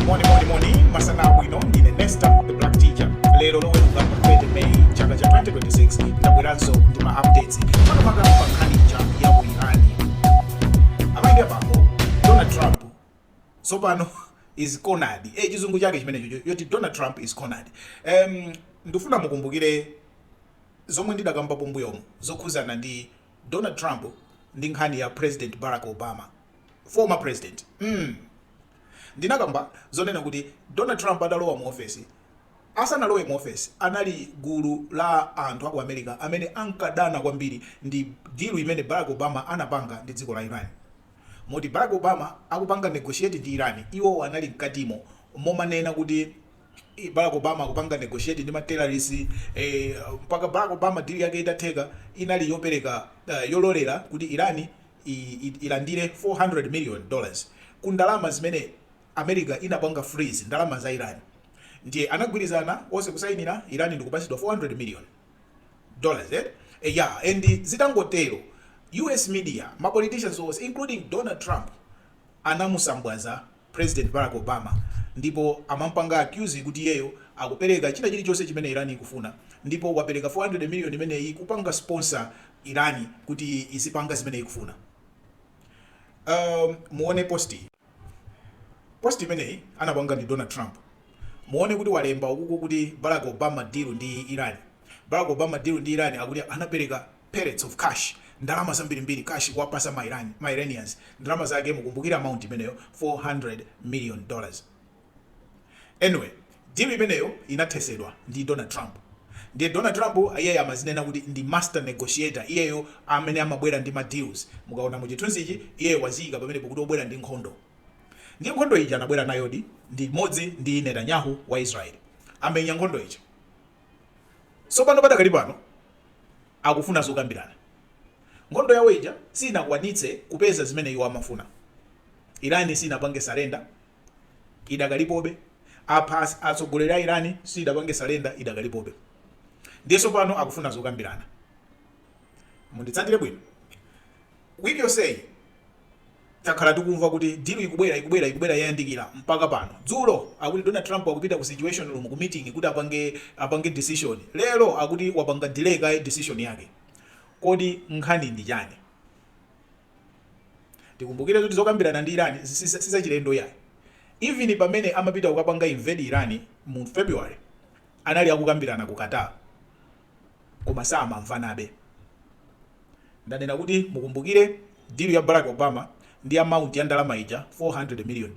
Moni, moni, moni, masana abwino. Ndine Nesta the Black Teacher. Lero Loweruka pa 30 May chaka cha 2026, ndabweranso ndi ma updates, makamaka pa nkhani ya ku Irani. Amayi ndi abambo, Donald Trump tsopano is cornered. Chizungu chake chimenecho yoti Donald Trump is cornered. Ndifuna mukumbukire zomwe ndidakambapo mbuyomu zokhuzana ndi Donald Trump ndi nkhani ya President Barack Obama, former president. Ndinakamba zonena kuti Donald Trump adalowa mu ofesi, asanalowe mu ofesi, anali gulu la anthu aku America amene ankadana kwambiri ndi deal imene Barack Obama anapanga ndi dziko la Iran, moti Barack Obama akupanga negotiate ndi Iran, iwo anali mkatimo momanena kuti Barack Obama akupanga negotiate ndi ma terrorists. Mpaka Barack Obama deal yake itatheka, inali yopereka yololera kuti Iran ilandire $400 million ku ndalama zimene America inapanga freeze ndalama za Iran. Ndiye anagwirizana onse kusayinira, Iran ndikupasidwa $400 million, eh? Yeah, and zitangotero, US media, ma politicians onse including Donald Trump anamusambwaza President Barack Obama, ndipo amampanga accuse kuti iyeyo akupereka china chilichonse chimene Iran ikufuna, ndipo wapereka 400 million imeneyi kupanga sponsor Iran kuti izipanga zimene ikufuna. Muone post iyi. Post imeneyi anapanga ndi Donald Trump. Muone kuti walemba ukuku kuti Barack Obama deal ndi Iran, Barack Obama deal ndi Iran, akuti anapereka pellets of cash, ndalama zambirimbiri, cash, kuwapasa ma Iranians. Ndalama zake, mukumbukira amount imeneyo, $400 million. Anyway, deal imeneyo inathesedwa ndi Donald Trump. Ndiye Donald Trump iyeyo amazinena kuti ndi master negotiator, iyeyo amene amabwera ndi ma deals. Mukaona mu chithunzichi, iyeyo waziyika pamenepo kuti obwera ndi nkhondo. Ndiye nkhondo ija anabwera nayodi ndi imodzi ndi Netanyahu wa Israel, amenya nkhondo ija. Tsopano padakali pano akufuna zokambirana. Nkhondo yawo ija sinakwanitse kupeza zimene iwo amafuna. Irani sinapange surrender, idakalipobe. Apha atsogoleri a Irani, sidapange surrender, idakalipobe. Ndiye tsopano akufuna zokambirana. Munditsatire bwino. Wiki yonseyi takhala tikumva kuti deal ikubwera, ikubwera, ikubwera, yayandikira. Mpaka pano dzulo akuti Donald Trump akupita ku Situation Room ku meeting kuti apange decision. Lero akuti wapanga delay kaye decision yake. Kodi nkhani ndi chani? Tikumbukire kuti zokambirana ndi Iran sizachilendo yayi. Even pamene amapita kukapanga invade Iran mu February, anali akukambirana ku Qatar, koma samamvanabe. Ndanena kuti mukumbukire deal ya Barack Obama ndi amount ya ndalama ija, $400 million.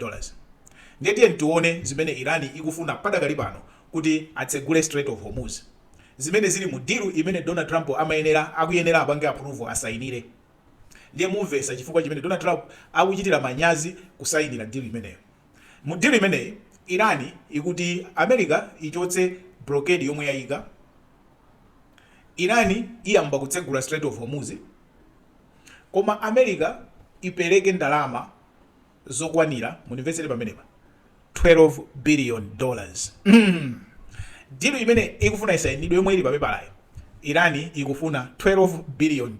Ndiye tiye tione zimene Iran ikufuna padakali pano kuti atsegule Strait of Hormuz, zimene zili mu deal imene Donald Trump amayenera, akuyenera apange approve, asayinire. Ndiye mumvesa chifukwa chimene Donald Trump akuchitira manyazi kusayinira deal imeneyo. Mu deal imeneyi, Iran ikuti America ichotse blockade yomwe yayika, Iran iyamba kutsegula Strait of Hormuz, koma America ipereke ndalama zokwanira, mundimvetsere pamenepa, $12 billion. Deal imene ikufuna isayinidwe, yomwe ili papepalayo, Iran ikufuna $12 billion.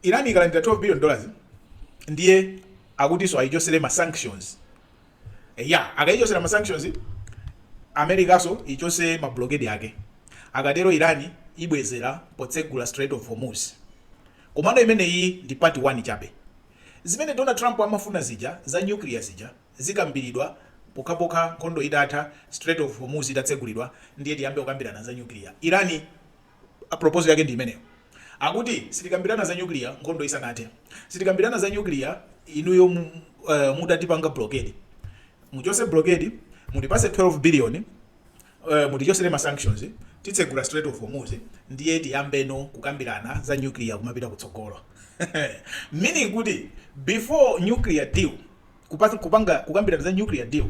Iran ikalandira $12 billion, ndiye akutinso ayichosere ma sanctions. Ya, akayichosera ma sanctions, Americaso ichose ma blockade yake. Akatero Iran ibwezera potsegula Strait of Hormuz. Komano imeneyi ndi part 1 chabe. Zimene Donald Trump amafuna zija za nuclear zija zikambiridwa pokhapokha nkhondo itatha, Strait of Hormuz itatsegulidwa, ndiye tiyambe kukambirana za nuclear. Iran proposal yake ndi imeneyo. Akuti sitikambirana za nuclear nkhondo isanathe, sitikambirana za nuclear inuyo mutatipanga blockade. Muchose blockade, mutipase 12 billion, mutichosere ma sanctions, titsegula Strait of Hormuz, ndiye tiyambeno kukambirana za nuclear kumapita kutsogolo. Meaning kuti before nuclear deal, kupanga kukambirana za nuclear deal,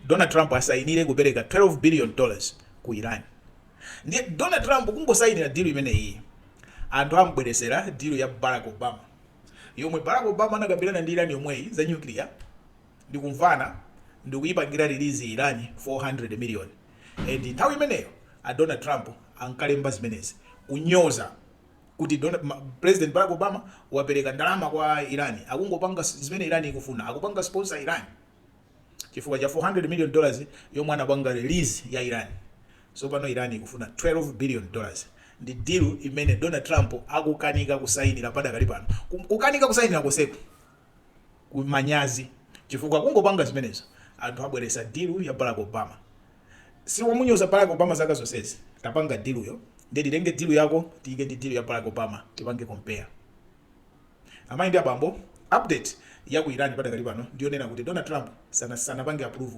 Donald Trump asayinire kupereka $12 billion ku Iran. Ndiye Donald Trump kungosayinira deal imeneyi, anthu ambweresera deal ya Barack Obama, yomwe Barack Obama anakambirana ndi Iran yomweyi za nuclear, ndikumvana, ndikuyipangira release Iran 400 million. And nthawi imeneyo a Donald Trump ankalemba zimenezi kunyoza. Kuti President Barack Obama wapereka ndalama kwa Iran, akungopanga zimene Iran ikufuna, akupanga sponsor Iran chifukwa cha $400 million yomwe anapanga release ya Iran. So pano Iran ikufuna $12 billion. Ndi deal imene Donald Trump akukanika kusayinira padakali pano. Kukanika kusayinira koseku kumanyazi, chifukwa kungopanga zimenezo anthu abweresa deal ya Barack Obama. Siwamunyoza Barack Obama zaka zonsezi, tapanga deal yo, ndiye titenge deal yako tiyike ndi deal ya Barack Obama, tipange compare. Amayi ndi abambo, update ya ku Iran padakali pano ndiyonena kuti Donald Trump sanapange approve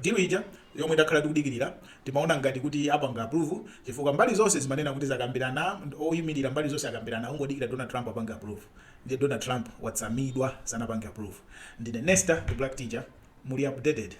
deal ija yomwe takhala tikudikirira. Timaona ngati kuti apanga approve chifukwa mbali zonse zimanena kuti zakambirana, oyimirira mbali zonse akambirana, ungodikira Donald Trump apange approve. Ndiye Donald Trump watsamidwa, sanapange approve. Ndine Nesta the Black Teacher, muli updated.